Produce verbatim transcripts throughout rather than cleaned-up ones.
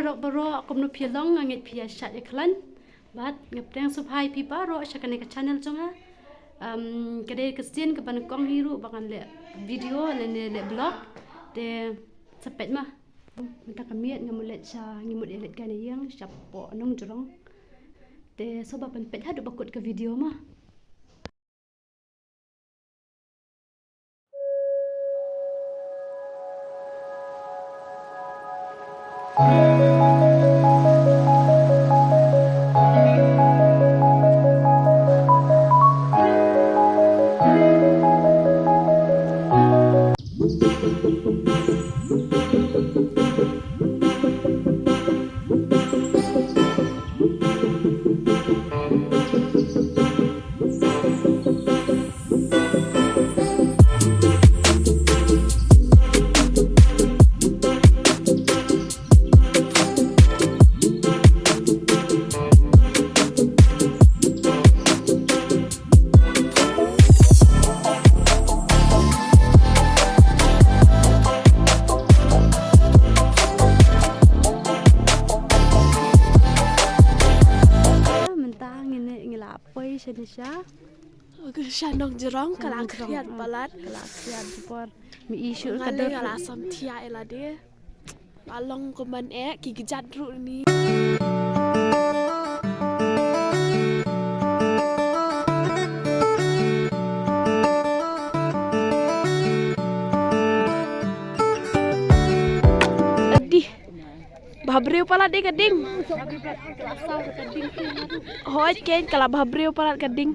Baroh baroh kumno phi long, nga ngeit phi ïa shait ïa khlaiñ. Bad nga pdiang sngewbha ïa phi baroh sha kane ka channel jong nga. Um, ka dei ka sien kaba nyngkong hi ruh ba ngan leh video lane leh vlog. Te sa peit ma. Mynta ka miet nga mut leit sha, ngi mut ïa leit kai na ïing shapoh Nongjrong. Te sngewbha ban peit haduh ba kut ka video ma. Mynta ngin, ngi la poi shane sha. Sha Nongjrong, ka la khriat palat. Ka la khriat por. Mi i shu ka dor. Nga la sam thiah ïa lade. Ba long kumban eh, ki kjat ruh ni. Adih. Bhabriew palat dei ka ding. Hooid, keiñ ka la bhabriew palat ka ding.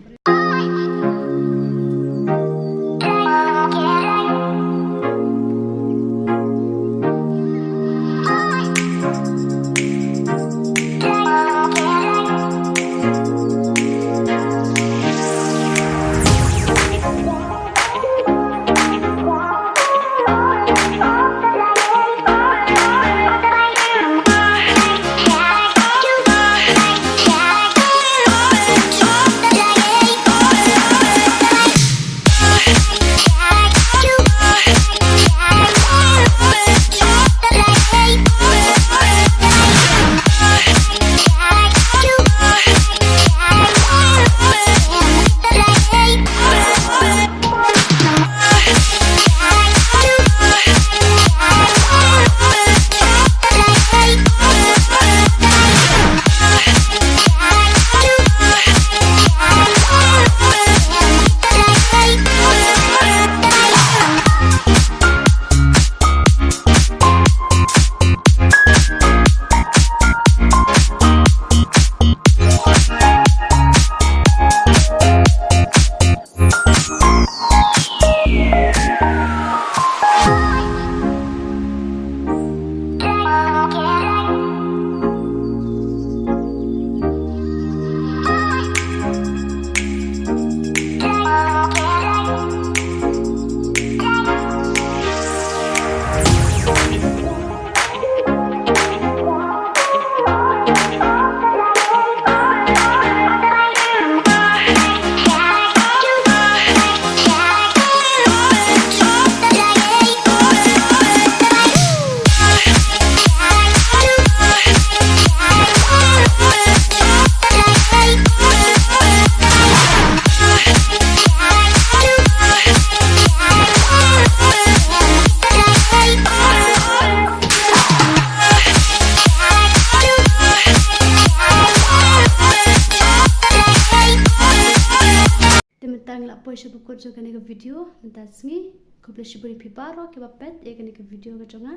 Te mynta ngi la poi sha ba kut jong kane ka video mynta sngi. Khublei shibun ïa phi baroh kiba peit ïa kane ka video ka jong nga.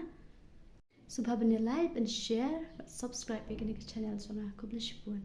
Sngewbha ban ïa like, ban share, ban subscribe ïa kane ka channel jong nga. Khublei shibun.